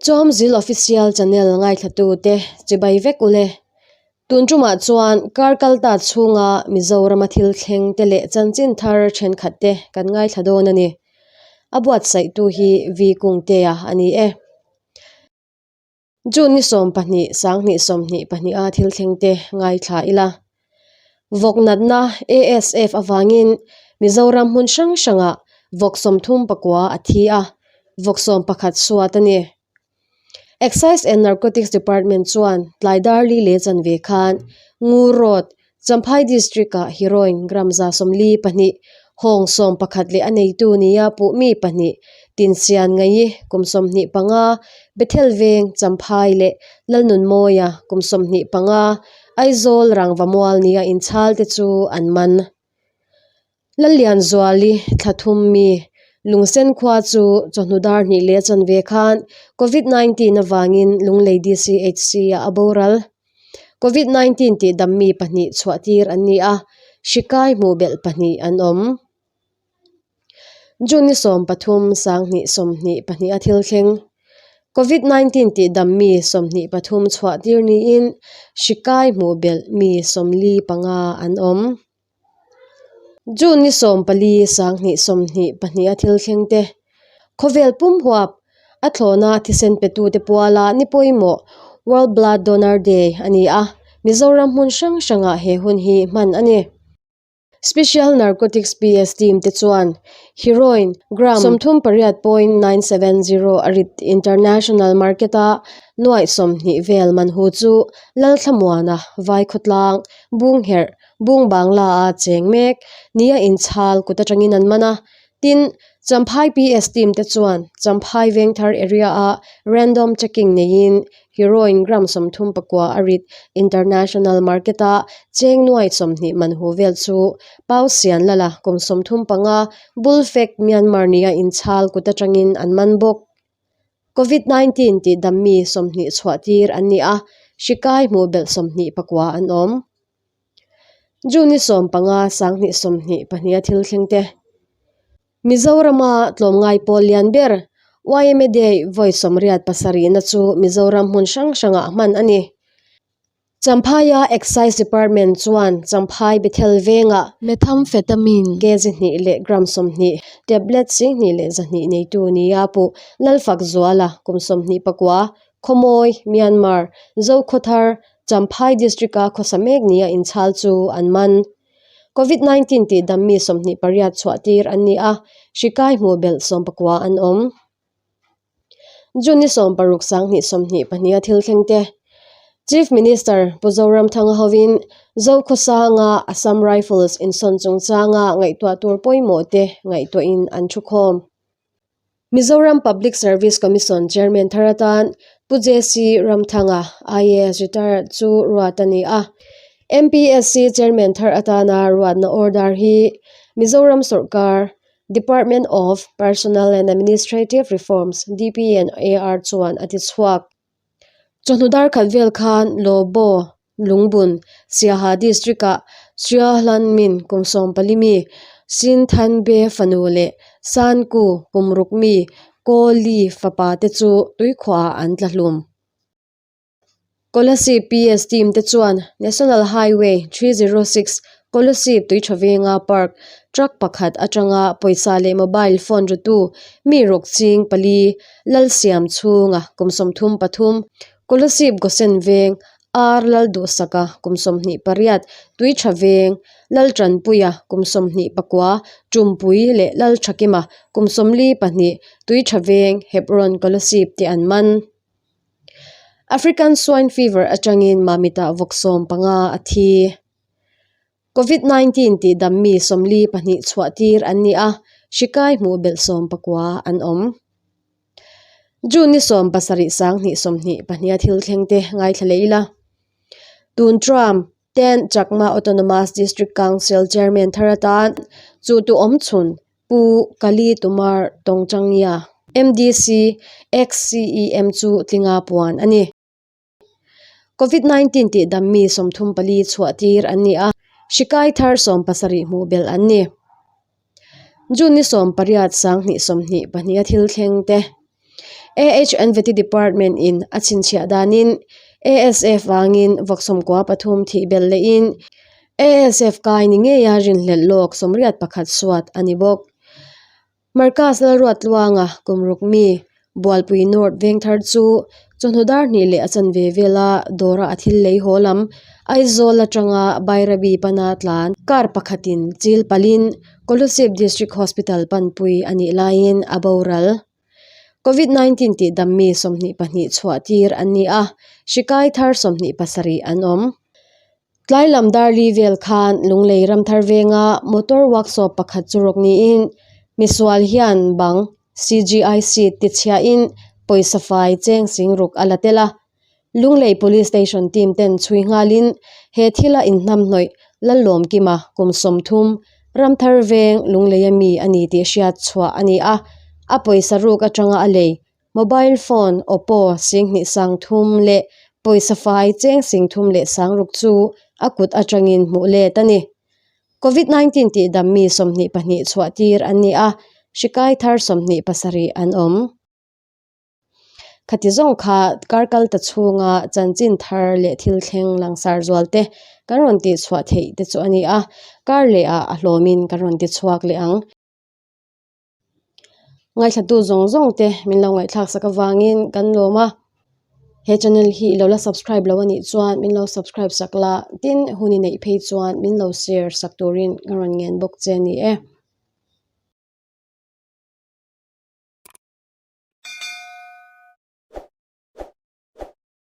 Chawmzil Official Channel ngaithlatute chibai vek ule. Tun tumah chuan kar kalta chhunga Mizorama thil thleng te leh chanchin thar thenkhat te kan ngaithla dawn a ni. A buatsaihtu hi V Kungtea a ni e. June ni 12, 2022 a thil thleng te ngaithla ila. Vawk natna ASF avangin Mizoram hmun hrang hrangah vawk 34 a thi a, vawk 11 suat a ni. Excise and Narcotics Department chuan tlai dar li leh chanve khan Ngur Road, Champhai District-ah heroin gram 42, hawng 11 leh a neitu nia puh mi pahnih Tinsian Ngaii kum 25, Bethel Veng, Champhai leh Lalnunmawia kum 25, Aizawl Rangvamual nia inchhal te chu an man. Lallianzuali thla thum mi Lungsen khua chu chawhnu dar hnih leh chanve khan Covid 19 avangin Lunglei DCHC ah a boral. Covid 19 tih dam mi pahnih chhuah tir an ni a, hri kai hmuh belh pahnih an awm. June ni 13, 2022 a thil thleng. Covid 19 tih dam mi 23 chhuah tir niin hri kai hmuh belh mi 45 an awm. June ni 14, 2022 a thil thleng te. Khawvel pum huap a thlawna thisen petute puala ni pawimawh World Blood Donor Day a ni a, Mizoram hmun hrang hrangah he hun hi hman a ni. Special Narcotics PS team te chuan heroin gram 38.970 a rit international market-a nuaih 20 vel man hu chu Lalthlamuana Vaikhawtlang Bungherh Bung Bangla-a cheng mek nia inchhal kut atangin an man a. Tin, Champhai PS team te chuan Champhai Vengthar area-a random checking neiin heroin gram 34 a rit international market-a cheng nuai 20 man hu vel chu Pau Sian Lala kum 35 Bulfek Myanmar nia inchhal kut atangin an man bawk. Covid 19 tih dam mi 20 chhuah tir an ni a, hri kai hmuh belh 29 an awm. June ni 15, 2022 a thil thleng te. Mizorama tlawmngai pawl lian ber YMA Day vawi 87 na chu Mizoram hmun hrang hrangah hman a ni. Champhaia Excise Department chuan Champhai Bethel vengah Methamphetamine kg hnih leh gram 20 tablet 200 leh 200 neitu nia puh Lalfakzuala kum 29 Khawmawi, Myanmar, Zokhawthar, Champhai District-a khawsa mek nia inchhal chu an man. Covid 19 tih dam mi 28 chhuah tir an ni a, hri kai hmuh belh 19 an awm. June ni 16, 2022 a thil thleng te. Chief Minister Pu Zoramthanga hovin Zokhawsanga Assam Rifles insawn chungchanga ngaihtuah tur pawimawh te ngaihtuahin an thukhawm. Mizoram Public Service Commission Chairman thar atan Pu JC Ramthanga, IAS retired chu ruat a ni a. MPSC Chairman thar atana ruatna order hi Mizoram Sawrkar, Department of Personnel and Administrative Reforms, DPNAR, chuan a ti chhuak. Chawhnu dar khat vel khan Lobo, Lungbun, Siaha District-ah Sria Hlan Min kum 14 mi, Sin Than Be fanu leh San Ku kum ruk mi Ko Li fapa te chu tuikhuah an tla hlum. Kolasib PS team te chuan National Highway 306 Kolasib tui tha venga park truck pakhat atanga pawisa leh mobile phone rutu mi rawk ching pali Lalsiam chhunga kum 33, Kolasib Gosen veng R Lalduhsaka kum 28, tui tha veng Laltanpuia kum 29, Tumpui leh Lalthakima kum 42, tui tha veng Hebron Kolasib te an man. African Swine Fever atangin Mamita vawk 15 a thi. Covid 19 tih dam mi 42 chhuah tir an ni a, hri kai hmuh belh 19 an awm. June ni 7, 2022 a thil thleng te ngaithla leh ila. Tun Trump ten Chakma Autonomous District Council Chairman thar atan chu tu awm chhun Pu Kali Tumar Tongchangya, MDC, ex-CEM chu tlinga puan a ni. Covid 19 tih dam mi 34 chhuah tir an ni a, hri kai thar 70 hmuh belh an ni. June ni 8, 2022 a thil thleng te. AHNVT Department in a chhinchhiah danin ASF vangin vawk 13 thih belh lehin ASF kai ni ngeia rinhlelh lawk 81 suat a ni bawk. Marcus Lalruatluanga kum ruk mi Bualpui North Vengthar chu chawhnu dar hnih leh a chanve vela dawra a thil lei haw lam Aizawl atanga Bairabi pana tlan car pakhatin chil palhin Kolasib District Hospital panpui a nih laiin a boral. Covid 19 tih dam mi 22 chhuah tir an ni a, hri kai thar 27 an awm. Tlai lam dar li vel khan Lunglei Ramthar venga motor workshop pakhat chu rawk niin misual hian bang CGI seat ti chhiahin pawisa fai cheng sing ruk a la tel a. Lunglei Police Station team ten chhui nghalin he thila inhnamhnawih Lallawmkima kum 30 Ramthar veng Lungleia mi a ni tih hriat chhuah a ni a, a pawisa ruk atanga a lei Mobile phone Oppo 20 30 leh pawisa fai cheng 30 leh 60 chu a kut atangin hmuh let a ni. Covid 19 tih dam mi 22 chhuah tir an ni a, hri kai thar 27 an awm. Khati zawng kha kar kal ta chhunga chanchin thar leh thil thleng langsar zual te kan rawn tih chhuah theih te chu a ni a, kar leh ah a hlawmin kan rawn ti chhuak leh ang. Ngaithlatu zawng zawng te min lo ngaihthlak sak avangin kan lawm a, he channel hi i lo la subscribe lo anih chuan min lo subscribe sak la, tin hun i neih phei chuan min lo share sak turin ka rawn ngen bawk che a ni e.